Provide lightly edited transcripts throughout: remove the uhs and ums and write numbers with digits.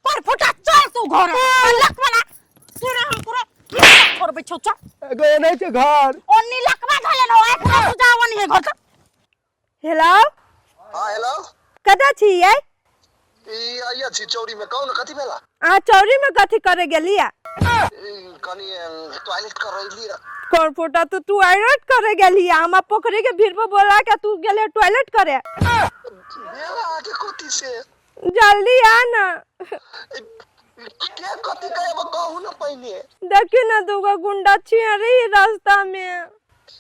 पर फुटा चल तू घर लकवा तोरा हम पूरा छोड़बै छौ चल। एगो एनै छै घर। ओन्नी लकवा धले न एकरा तू जा ओन्नी घर चल। हेलो। हाँ, हेलो। कतऽ छियै? ई आइया छी चौरी में, कहू ने कथी भेला? अहाँ चौरी में कथी करे गेलियै? ई कनी टॉयलेट कर रही। कौन फोटा तू टॉयलेट करे गेलियै? हमरा पोखरी के भीड़ पर बोला के तू गेलियै टॉयलेट करे। भेला अहाँके कथी से? जल्दी आ ना। ई, के कथी कहब, कहू ने पहिने। देखियो ना, दूगो गुंडा छियै रे रास्ता में।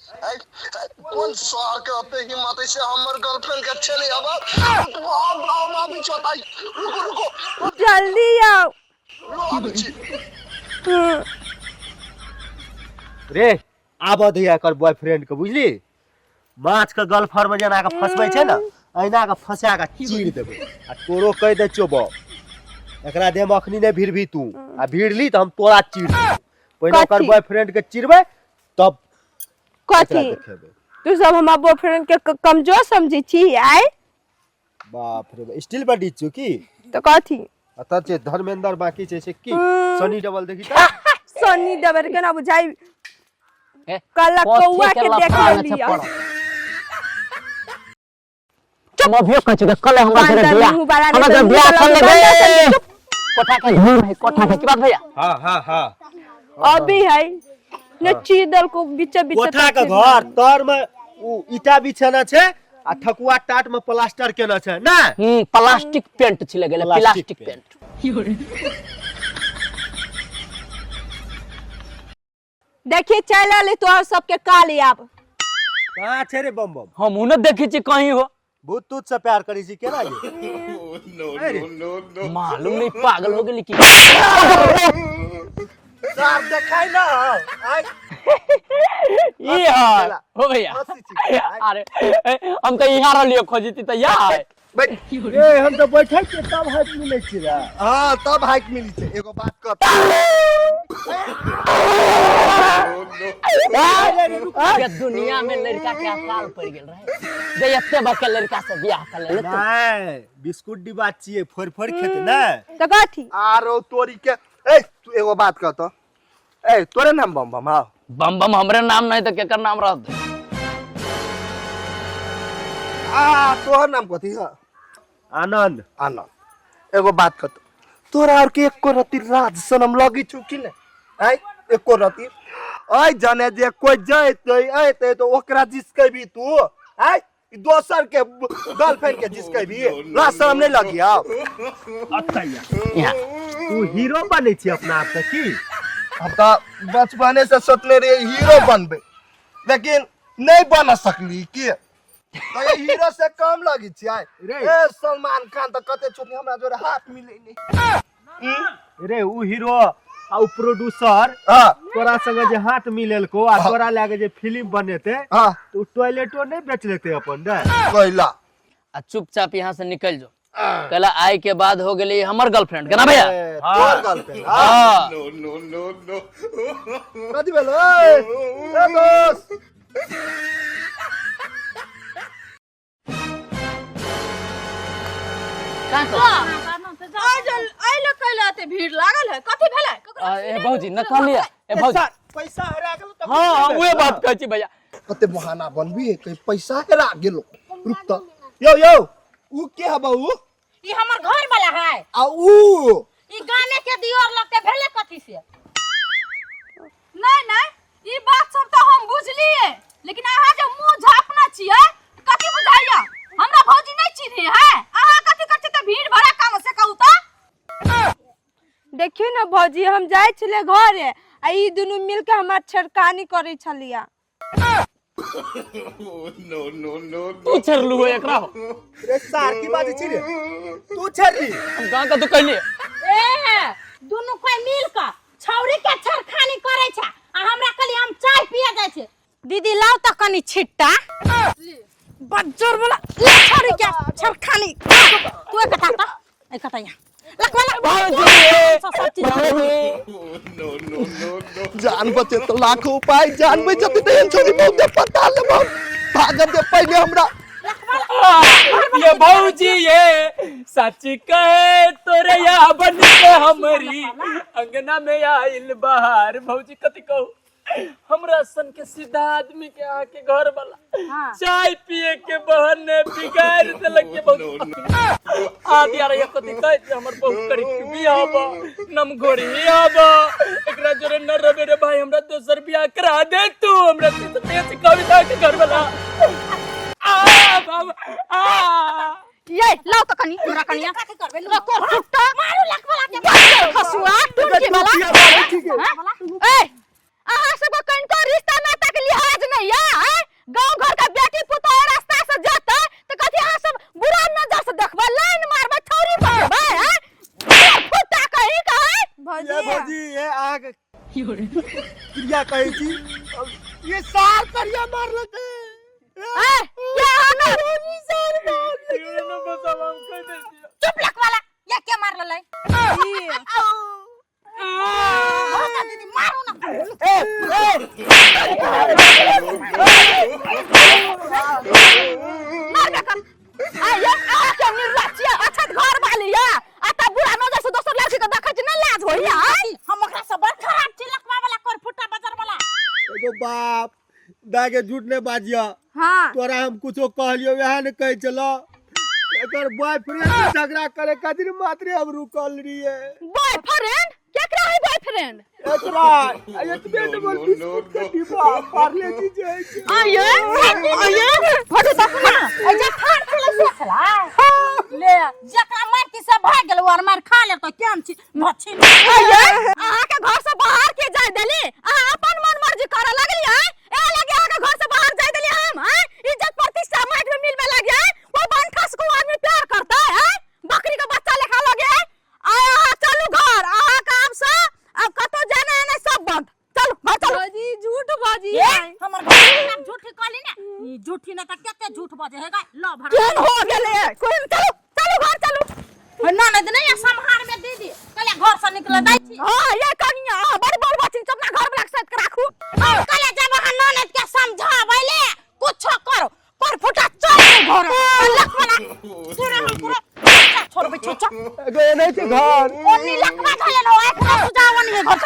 कोन सार के ओते हिम्मत है से हमर गर्लफ्रेंड के छेले? अब हम आबी छी ओतै, रुको रुको। जल्दी आओ। आबी छी। रे, आबऽ दैया एकर बॉयफ्रेंड के, बुझली? माछ के गलफर में जेना के फंसबै छै ने, अहिना के फंसा के चीर देबै। आ तोरो कहि दै छियौ बौ, एकरा देह में अखनी नहि भिड़बी तू, आ भिड़ली तऽ हम तोरा चीर देबौ। पहिने ओकर कथी? बॉयफ्रेंड के चिरबै तब एकरा कथी? देखेबै। तू सब हमरा बॉयफ्रेंड के कमजोर समझै छी आय? बाप रे बाप, स्टील बॉडी छियौ की? तऽ कथी? अतः जे धर्मेंद्र बाकी छै से की? हम्म। सनी डबल देखी तऽ। सनी देवर केना बुझाइ? ए, काला कथी कौआ के देख लफड़ा में छै लेलियै। पड़ल? हम अभियो कहै छियौ, कल हमरा घरे बांदर बियाह मुँह वाला हमरा नहि घरे तऽ बियाह मुँह कर वाला लेबे। बांदर सब। चुप। कोठा के घूर है, कोठा के की बात भैया? हाँ हाँ हाँ। अभी है ने चीदल को बीचे बीचे। कोठा के घर तर में उ ईटा बिछाना छै आ ठकुआ टाट में प्लास्टर केना छै ना। प्लास्टिक पेंट छिले गेलै। Plastic plastic paint. देखिए, चल आले तोहर सबके काल आब। कहाँ छै रे बम बम? हम न देखै छी कहीं हो। भूत तूत से प्यार करी छी केना ये? अरे। मालूम नहीं पागल हो गेली की। साफ देखाय ना आय। ई है हो भैया। हँसी छी। अरे ए, हम तो यहाँ रहलियो खोजती तऽ यहाँ है। ए, हम तऽ बैठल छियै तब हाइट मिलै छै रे। हाँ, तब हाइक मिली छै। एगो बात कह। के दुनिया में लड़का के अकाल पड़ गेल रहे जे एते बड़का लड़का से बियाह कर लेले तू। नहीं, बिस्कुट डिब्बा छियै, फोड़ फोड़ खेतै ने। तऽ कथी? आरो तोरी के, ए तू एगो बात कह तो, ए तोरे नाम बम बम? हाँ। बम बम हमरे नाम नहीं तो केकर नाम रहत? आ तोहर नाम कथी है? आनंद। आनंद, एगो बात कह तो, तोरा और के एको रति राज सनम लगी छु कि ने? आय एको रति ऐ जाने जे कोई जैते ऐते तो ओकरा जिसके भी तू आय, ई दोसर के गर्लफ्रेंड के जिसके भी लाज शरम नहीं लगी आओ। यहाँ तू हीरो बनै छी अपना आप के की? हम तो बचपने से सोचने रहिए हीरो बनबे, लेकिन नहीं बन सकली। की तो ये हीरो से कम लगी छियै? रे। ए सलमान खान तो कते छोटी, हमरा जोरे हाथ मिले नहीं। रे, उ हीरो आ उ प्रोड्यूसर तोरा संगे जे हाथ मिलेलको आ तोरा लागे जे फिल्म बनेते तो उ टॉयलेटो नहीं बेच लेते अपन रे? कैला। आ चुपचाप यहाँ से निकल जो, कहला आय के बाद हो गेली हमर गर्लफ्रेंड केना भैया? ए, तोहर गर्लफ्रेंड? हाँ। हाँ। कथी भेलो? ए ए दोस्त। का कह? आइ कैला एते भीड़ लागल है? कथी भेलै? आ, ए भौजी न कहलिए, ए भौजी। पैसा हरा गेलो तऽ हाँ हाँ, उहे बात कहै छी भैया। कते बहाना बनबी, कहीं पैसा हेरा गेलो। रुक त, यो यो, उ के हबा उ? ई हमर घर वाला है। आ उ? ई गाने के दियोर लगते। भेलै कथी से? नहीं नहीं, ई बात सब तो हम बुझलिए, लेकिन अहाँ जे मुंह झापना छियै कथी बुझाइया? हमरा भौजी नहीं चिन्हे है। अहाँ कथी करछी त भीड़ भरा काम से कहू त? देखियो ने भौजी, हम जाइ छलियै घरे आ ई दुनू मिल के हमरा छेड़खानी करै छलियै। तू छेड़लू हो एकरा हो? रे सार, की बाजै छी रे? तू छेड़ली? हम गाँव का तू कहलिए। ए दुनू कोई मिल के छौरी के छेड़खानी करै छै आ हमरा कहली हम चाय पिए जाइ छै। दीदी, लाउ त कनी छिट्टा बज्जर वाला ले, छौरी के छेड़खानी। तू एक कथा त एक कथा यहाँ लखवा लख। भौजी। सब चीज। भौजी। जान बचे तो लाखों उपाय, जान बचे तो एहन छोरी बहुत पता ले भागत दे पहले हमरा। ये भौजी, ये सच कहे तोरे या बन के हमरी अंगना में आइल बहार। भौजी कथी कहू, हमरा सन के सीधा आदमी के आके घर वाला चाय पिए के बहाने बिगाड़ देलक के भौजी। आदि यार कथी कहे छै, हमर बहुत करी बियाह बा नमघोरी आबा, एकरा जोरे न रबे रे भाई, हमरा दोसर बियाह करा दे तू, हमरा से तेज कविता के घर वाला आ बाबा आ। ये लाओ तो कनी हमरा कनिया रखो फुट्टा मारू लखवाला के खसुआ टुनकी वाला। ए अहाँ सब कनको रिश्ता नाता के लिहाज नहीं या गांव घर का बेटी पुतोह रास्ता से जाता तो कथी अहाँ सब बुरा नजर से देखबै, लाइन मारबै, छौरी पकड़बै हैं फुट्टा कहीं कहीं। ये भौजी ये आग क्रिया कहै छी, ये सार करिया मारलकै। ए क्या अहाँ चुप लखवाला, ये के मार ललै? दीदी मारू ना। मार का कम आया आ के निर्लज्ज अच्छा घर वाली या आ त बुरा नजर से दोसर लड़की के देखै छी न लाज होइया। हम ओकरा से बड़ खराब छी लखवा वाला कर फुट्टा बाजार वाला। एगो बाप दागे झूठ नहीं बाजिया। हां तोरा हम कुछो कहलियो वएह ने कहै छलो। एकर बॉयफ्रेंड से झगड़ा करे खातिर मात्र हम रुकल रहिए। बॉयफ्रेंड केकरा है बॉयफ्रेंड? एकरा एतबे डबल बिस्कुट के डिब्बा पार्ले जी जे छै। आये आये फटो देखू ना, ए जे खान छलै से छला ले जकरा मारती से भाग गेल और मार खा ले तो केहन छी मछी। आये अहाँ के घर से बाहर के जाय देली, अहाँ अपन मन मर्जी करे लगली है, ए लगे अहाँ के घर से बाहर जाय देली हम हैं, इज्जत प्रतिष्ठा माट में मिलबे लगे, वो बनठस को आदमी प्यार करता है बकरी के बच्चा लेखा लगे। आय अहाँ चलू घर, अहाँ के आब से अब कतौ जाना है नहीं, सब बंद, चलू घर चलू। भौजी झूठ बाजी ए हमर घर में झूठी कहली ने, ई झूठी ने त कते झूठ बजे हे गा ल भर केहन हो गेले कोन। चलू चलू घर चलू। ना नहीं नहीं सम्हार में दीदी कले घर से निकल दै छी। हां ये कनिया बड़ बड़ बचिन अपना घर वाला के साथ के राखू। कले जब अहाँ ननद के समझाबै ले कुछो करो पर फुटा चल घर लखवाला तोरा हम पूरा छोड़बै छोचा एगो एनै छै घर ओ नी लखवा धले लो एक ना सुजावन में घर।